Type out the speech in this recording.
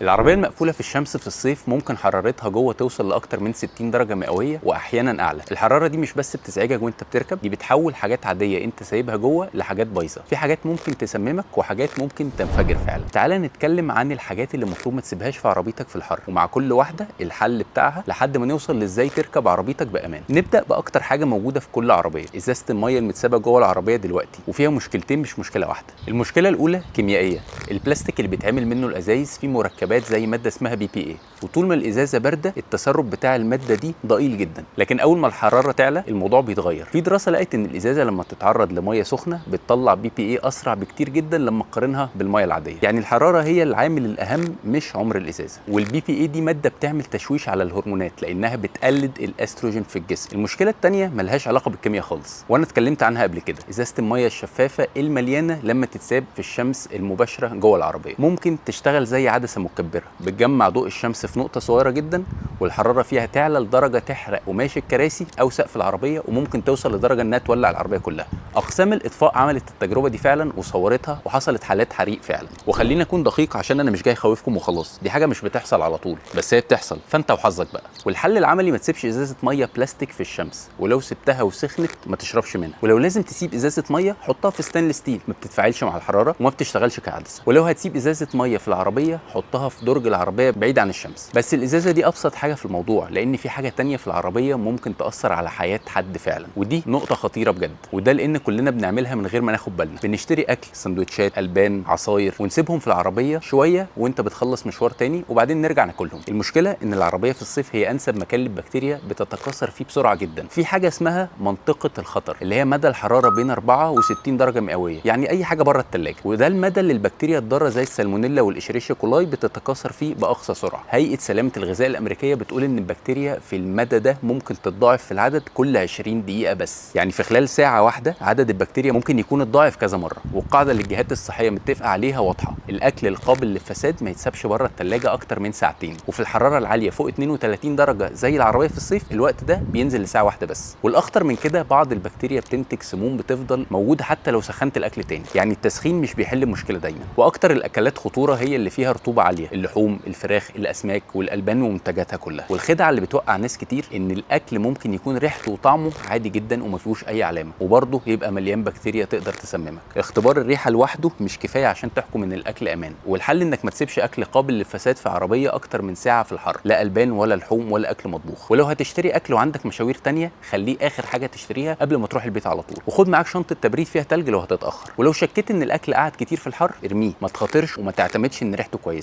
العربية المقفولة في الشمس في الصيف ممكن حرارتها جوه توصل لأكتر من 60 درجة مئوية وأحيانا أعلى. الحرارة دي مش بس بتزعجك وأنت بتركب، دي بتحول حاجات عادية أنت سايبها جوه لحاجات بايظة. في حاجات ممكن تسممك وحاجات ممكن تنفجر فعلا. تعال نتكلم عن الحاجات اللي المفروض ما تسيبهاش في عربيتك في الحر، ومع كل واحدة الحل بتاعها لحد ما نوصل لإزاي تركب عربيتك بأمان. نبدأ بأكتر حاجة موجودة في كل عربية، إزازة المية المتسابة جوه العربية دلوقتي، وفيها مشكلتين مش مشكلة واحدة. المشكلة الأولى كيميائية، البلاستيك اللي بيتعمل منه الازايز فيه مركبات زي مادة اسمها BPA، وطول ما الازازه باردة التسرب بتاع المادة دي ضئيل جدا، لكن اول ما الحرارة تعلى الموضوع بيتغير. في دراسة لقت ان الازازه لما تتعرض لمية سخنة بتطلع BPA اسرع بكتير جدا لما تقارنها بالمية العادية. يعني الحرارة هي العامل الاهم مش عمر الازازه. وال BPA دي مادة بتعمل تشويش على الهرمونات لانها بتقلد الاستروجين في الجسم. المشكلة الثانية ملهاش علاقة بالكيمياء خالص، وانا اتكلمت عنها قبل كده، ازازة المية الشفافه المليانة لما تتساب في الشمس المباشرة جوه العربية ممكن تشتغل زي عدسة مكبره، بتجمع ضوء الشمس في نقطة صغيرة جدا والحرارة فيها تعلى لدرجة تحرق قماش الكراسي او سقف العربية، وممكن توصل لدرجة انها تولع العربية كلها. اقسام الاطفاء عملت التجربة دي فعلا وصورتها، وحصلت حالات حريق فعلا. وخلينا اكون دقيق عشان انا مش جاي اخوفكم وخلاص، دي حاجة مش بتحصل على طول، بس هي بتحصل، فانت وحظك بقى. والحل العملي ما تسيبش ازازة مية بلاستيك في الشمس، ولو سبتها وسخنت ما تشربش منها. ولو لازم تسيب ازازة مية حطها في stainless steel، ما بتتفاعلش مع الحرارة وما بتشتغلش كعدسه. ولو هتسيب ازازة مية في العربية حطها في درج العربية بعيد عن الشمس. بس الازازه دي ابسط حاجة في الموضوع، لان في حاجة تانية في العربية ممكن تاثر على حياة حد فعلا، ودي نقطة خطيرة بجد، وده لان كلنا بنعملها من غير ما ناخد بالنا. بنشتري اكل، سندوتشات، البان، عصاير، ونسيبهم في العربية شوية وانت بتخلص مشوار تاني، وبعدين نرجع ناكلهم. المشكلة ان العربية في الصيف هي انسب مكان للبكتيريا، بتتكاثر فيه بسرعة جدا. في حاجة اسمها منطقة الخطر، اللي هي مدى الحرارة بين 4 و60 درجه مئوية، يعني اي حاجة بره الثلاجة، وده المدى اللي البكتيريا الضارة زي السالمونيلا وال Escherichia coli بتتكاثر فيه باقصى سرعة. هيئة سلامه الغذاء الامريكية بتقول ان البكتيريا في المدى ده ممكن تتضاعف في العدد كل 20 دقيقة بس، يعني في خلال ساعة واحدة عدد البكتيريا ممكن يكون اتضاعف كذا مرة. والقاعدة اللي الجهات الصحية متفقه عليها واضحة، الاكل القابل للفساد ما يتسابش بره الثلاجة اكتر من ساعتين، وفي الحرارة العالية فوق 32 درجه زي العربية في الصيف الوقت ده بينزل لساعة واحدة بس. والاخطر من كده بعض البكتيريا بتنتج سموم بتفضل موجودة حتى لو سخنت الاكل تاني، يعني التسخين مش بيحل المشكلة دايما. واكتر الاكلات خطورة هي اللي فيها رطوبة عالية، اللحوم، الفراخ، الاسماك والالبان ومنتجاتها كلها. والخدعه اللي بتوقع ناس كتير ان الاكل ممكن يكون ريحته وطعمه عادي جدا وما فيهوش اي علامة، وبرضه يبقى مليان بكتيريا تقدر تسممك. اختبار الريحة لوحده مش كفاية عشان تحكم ان الاكل امان. والحل انك ما تسيبش اكل قابل للفساد في عربية اكتر من ساعة في الحر، لا البان ولا لحوم ولا اكل مطبوخ. ولو هتشتري اكل وعندك مشاوير تانية خليه اخر حاجة تشتريها قبل ما تروح البيت على طول، وخد معاك شنطه تبريد فيها تلج لو هتتاخر. ولو شكيت ان الاكل قعد كتير في الحر ارميه، ما تخاطرش وما تعتمدش ان ريحته كويسة.